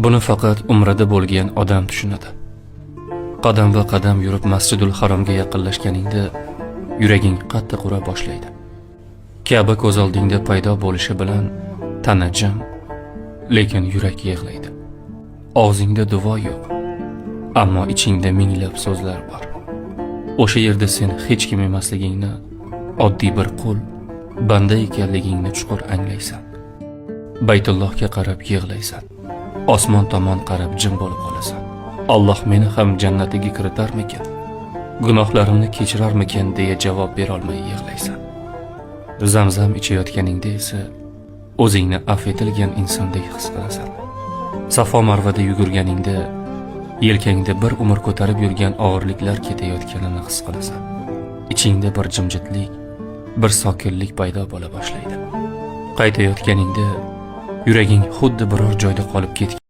Buni faqat umrada bo'lgan odam tushunadi. Qadamba qadam yurib Masjidul Haromga yaqinlashganingda yuraging qattiq ura boshlaydi. Ka'ba ko'z oldingda paydo bo'lishi bilan tana jim, lekin yurak yig'laydi. Og'zingda duo yo'q, ammo ichingda minglab so'zlar bor. O'sha yerda sen hech kim emasligingni, oddiy bir qul, banda ekanligingni chuqur anglaysan. Baytullohga qarab yig'laysan. Osmon tomon qarab jim bo'lib qolasan. Alloh meni ham jannatiga kiritarmikan? Gunohlarimni kechirarmikan deya javob berolmay yig'laysan. Zamzam ichayotganingda esa o'zingni afv etilgan insondek his qilasan. Safo Marvada yugurganingda yelkangda bir umr ko'tarib yurgan og'irliklar ketayotganini his qilasan. Ichingda bir jimjitlik, bir sokinlik paydo bo'la boshlaydi. Qaytayotganingda yuraging xuddi biror joyda qolib ketgan